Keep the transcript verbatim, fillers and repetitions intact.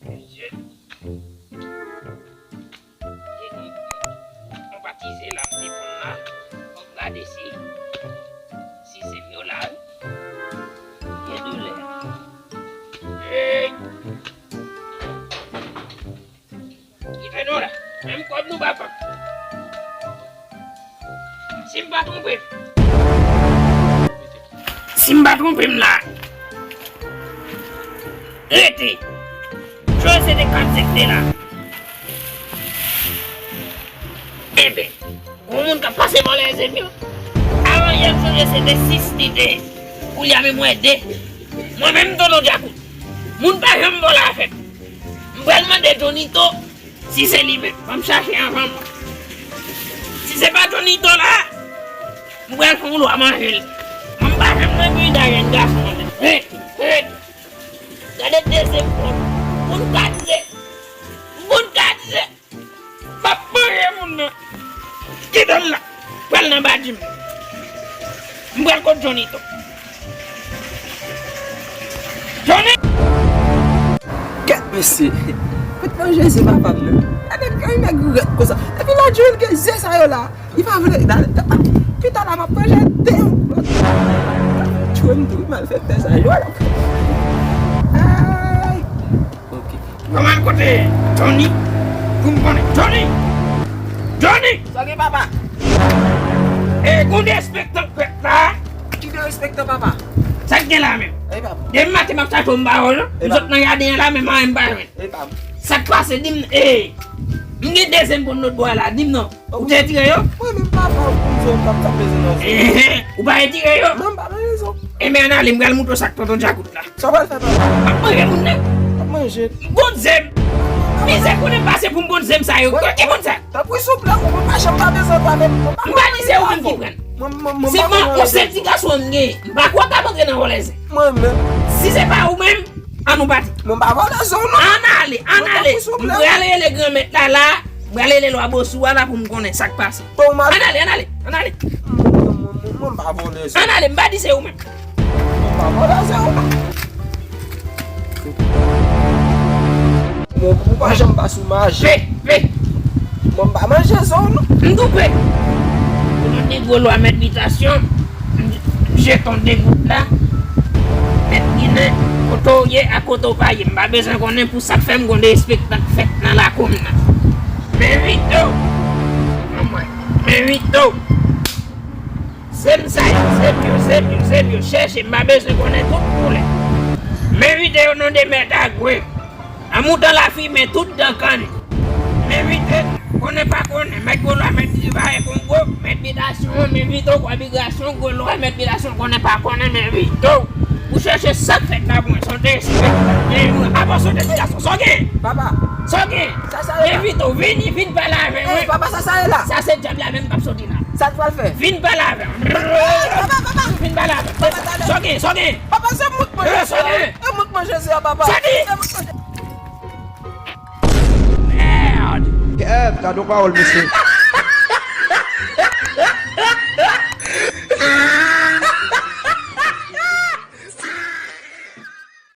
Mesye, e, e, e, yon pa ti ze la m te pran la. Fòk gade si, si ze m yo la, wi. Gen doulè. Hey! Kite nou la. Menm kòb nou pa pran. Si m pa twonpe m. Si m pa twonpe m la. Rete. Jwe se de kat sekte la. Enben, gon moun k ap pase vòlè ze m yo. Avan yè m sonje se de sis li te ye. Koulye a menm mwen de. Mwen menm tonton Djakout. Moun pa janm vòlè afè m. M pral mande Johnito si se li menm. Ban m chache anvan m. Si se pa Johnito la, m pral fè yon lwa manje l. Mwen m pa janm nan gri da jèn gason an. Rete, rete. Gade dezyèm pòt. Moun kat ze. Moun kat ze. M ap manje moun nan. Kite l la. Pral nan badji m. M pral kot Johnito. Johnny! Kèt mesye. Kot manje ze papa m nan. Gade yon nèg rèd konsa. Epi la Joel gen ze sa yo la. Li pa vle. Pita la m ap manje de. Tchwe m tou malfektè sa yo. Ay. Ok. Mwen al kote Johnny pou m konnen. Johnny! Johnny! Sa gen papa? E gon derespektan k fèt la. Ki derespektan papa? Sa k gen la menm? Ey papa. Depi maten m ap chache yon bawòl, m sot nan jaden an la menm anyen m pa jwenn. Ey papa. Sa k pase di m, e, m gen de ze m konn lòt bò a la, di m non. Ou te tire yo? Mwen menm papa ou konn zòn pap sa bezwen nan zòn. Ehe, ou pa retire yo? Non, m pa manje zòn. Enben ann ale, m pral moutre w sa k tonton Djakout la. Sa w pral fè papa? M ap manje moun nan. M ap manje. Konn ze m. Mizè konnen pase pou m konn ze m sa yo. Ki moun sa? Tanpri souple, ou pa janm pa bezwen pale m. M pa di se ou menm ki pran. Se man yon sèl ti gason m genyen. M pa kwè w ka antre nan vòlè ze. Mwen menm. Si se pa ou menm, ann nou pati. Mwen pa vòlè ze w non. Ann ale, ann ale. M pral rele granmèt la la. M pral rele lwa bosou a la pou m konnen sa k pase. Ann ale, ann ale, ann ale. Mwen pa vòlè ze w. Ann ale, m pa di se ou menm. Mwen pa vòlè ze w non. Mwen, ou pa janm pa sou maji. Pe, pe. Mwen pa manje ze w non. M tou pe. Pou nou di gwo lwa mèt bitasyon. Jeton degout la. Mèt ginen, kote w ye ak kote w pa ye. M pa bezwen konnen pou sa k fè m gon derespektan k fèt nan lakou m nan. Men Vito! Anmwey. Men Vito! Ze m sa yo, ze m yo, ze m yo, ze m yo. Chèche, m pa bezwen konnen tout koulè. Men Vito o non de mèt a gwen. An mouton lafimen tout dan kann. Men Vito, konnen pa konnen, mèt gwo lwa, mèt divaye Kongo, mèt bitasyon, men Vito, kwa bitasyon, gwo lwa, mèt bitasyon, konnen pa konnen, men Vito. Ou chèche sa k fèt la pou mwen, son derespektan. Avan son de ti gason, sa w gen? Papa. Sa w gen? Sa sa ye la? Men Vito, vini, vin pale avè mwen. Papa, sa sa ye la? Sa se dyab la menm k ap soti la. Sa l pral fè? Vin pale avè m. Papa, papa. Vin pale avè m. Sa w gen? Sa w gen? Papa, se mwen k manje. Sa w gen? Se mwen k manje ze a, papa. Soti! Se mwen k manje. Mèd! Kèt, gade yon pawòl, mesye.